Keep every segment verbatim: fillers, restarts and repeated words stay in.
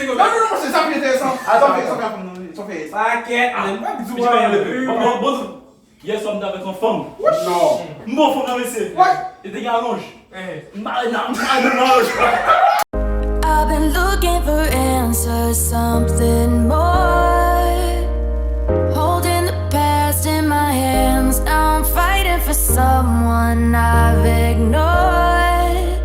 te gòbèt. Non, non, non, se sa ki enteresan. Sa fè, sa fè fanm nan, sa fè. Pakèt, men. Bon, bon, bon, yè swa m t avèk yon fanm. Non. M bon fanm nan, mesye. Li te gen alonj. M pa nan, m pa nan alonj. I've been looking for answers, something more. Holding the past in my hands, now I'm fighting for someone I've ignored.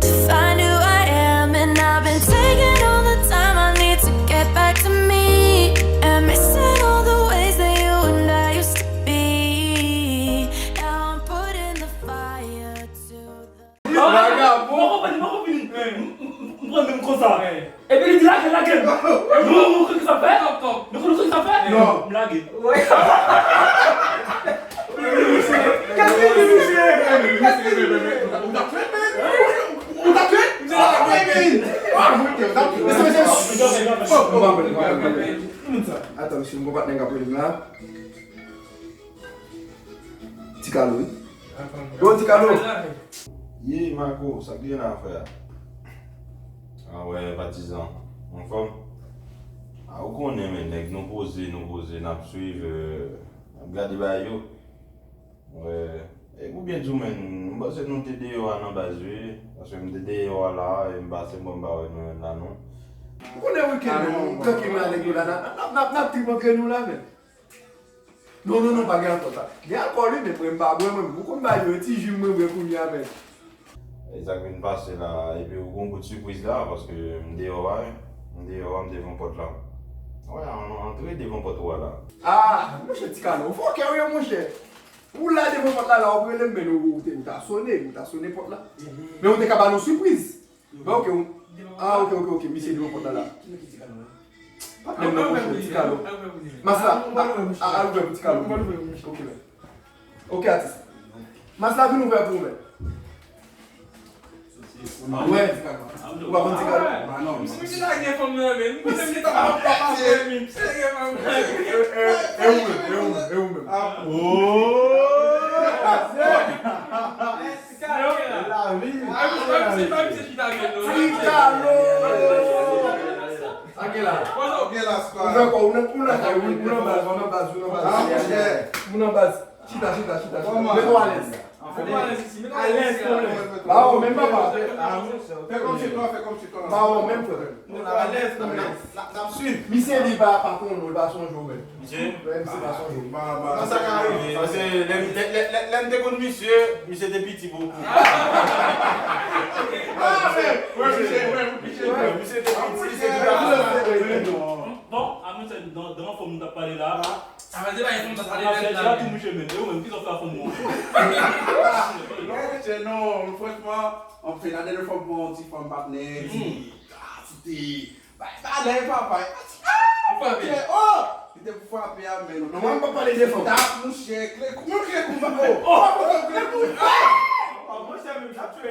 To find who I am, and I've been taking all the time I need to get back to me. And missing all the ways that you and I used to be. Now I'm putting the fire to the Vagabon. M poko fini, m poko fini. M pran menm konsa. Epi li di lage, lage. Nou, nou konn ki sa fè? Nou konn ki sa fè? Non. M lage. Ou t ap fè, men. Ou t ap fè, men. Ou t ap fè, men. Atan, mesye, m gon patnè k ap rele m la. Ti Kalo, wi. Yo, Ti Kalo. Ye, Marco, sa k gen la, frè? A wè, patizan. Anfòm? A, ou konnen, men, nèg nou poze, nou poze, n ap swiv, n ap gade bagay yo. Wè. E pou byen di w, men, m panse nou te deyò a nan baz, wi. Paske m te deyò a la, e m pase, bon, m pa wè nou menm la, non. Ou konnen wikenn, men, nou trankil la, nèg yo la, n ap, n ap, n ap trip antre nou la, men. Non, non, non, pa gen alkòl sa. Gen alkòl wi, men mwen m pa bwè mwen menm. Ou konn bagay yo, e ti ji m mwen bwè kounye a menm. E sa k vin pase la, epi ou gon bout sipriz la, paske m deyò a wi. M deyò a, m devan pòt la. Wè, antre devan pòt ou a la. Ah, monchè Ti Kalo, ou fòkè wi monchè. Ou la devan pòt la la, w ap rele m, men ou, ou te, ou ta sone, ou ta sone pòt la. Men ou te ka ba nou sipriz. Bon, ok, ou, ah, ok, ok, ok, misye devan pòt la la. Pa menm nan monchè, Ti Kalo. Mas la, al ouvè pou Ti Kalo. Ok, men. Ok, atis. Mas la vin ouvè pou ou, men. Wè. Ou pa konn Ti Kalo? Misye lage fanm nan, men. Misye ta pa pa pa men. Misye lage fanm nan. E ou menm, e ou menm, e ou menm. Oh! Ti Kalo! Sa gen la? Ou fè kò, ou nan, ou nan kay, ou nan baz, ou nan baz, ou nan baz. Ou nan baz. Chita, chita, chita, chita. Mete w alèz. Mete w alèz isit, mete w alèz. Ba ou menm papa. Fè kòmsi twa, fè kòmsi twa. Ba ou menm frè. Mete w alèz, frè. N ap swiv. Misye li pa, pa konnen, li pa sonje w menm. Misye? Wè, misye pa sonje w. Kòman sa ka rive? Paske lè, lè, lè, lè, lè m te konn misye, misye te piti bokou. Misye te piti, misye te piti. Bon, a mwen se nan, nan fòm nou t ap pale la. Sa vle di pa gen fòm sa pale nèt la. Tou mouche menm, e ou menm, kisa w fè a fòm ou an? Non, monchè, non, franchman, anfen, la dènyè fwa m pran yon ti fanm patnè, ti, ah, ti te Bay balè papa. Ou frape? Oh! Li te pou frape a men. Non, mwen pa pale de fòm. Tap mouche, klekou. Yon klekou. Oh! Klekou. Oh, mwen se menm sa tchwe.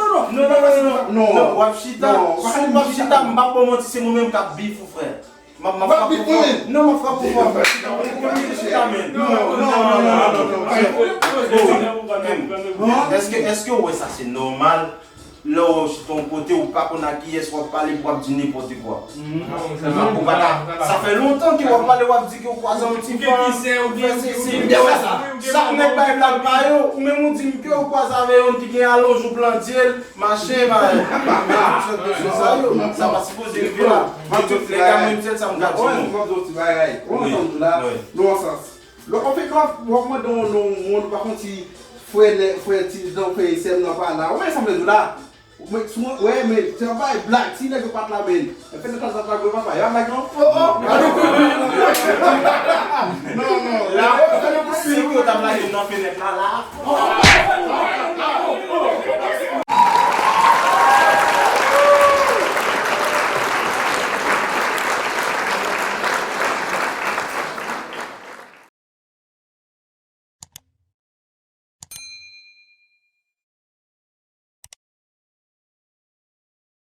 non, non, non, non, non, non, non, non, w ap chita, non, w ap chita, m p ap ba w manti, se mwen menm k ap beef ou, frè. M ap, m ap frape ou fò. Non, m ap frape ou fò. Chita, men. Non, non, non, non, non, non. Èske, èske w wè sa se nòmal? Lè w chita yon kote, ou pa konn ak kiyès w ap pale, w ap di nenpòt kwa. Ou pa ka, sa fè lontan ke w ap pale, w ap di ke w kwaze yon ti fanm, ou fè sesi, ou fè sa. Chak nèg bay blag pa yo, ou menm ou di m ke w kwaze avè youn ki gen alonj, ou plante l, mache, ba, tout sòt de choz sa yo, sa pa sipoze rive la. Nèg a menm sèl sa m ka di nou. Wi, wi. Lè w fè, lè w, w ap mande yon, yon moun, ou pa konn si frè, frè ti, frè sè m nan pa la. Ou wè sa m vle di w la? Ou wè, men, se yon bagay blag, si nèg yo pa t la, men. Fè nan kaz la, papa, y a blag, non? Oh, oh! Non, non. La, si yo t ap lage nan fenèt la, la.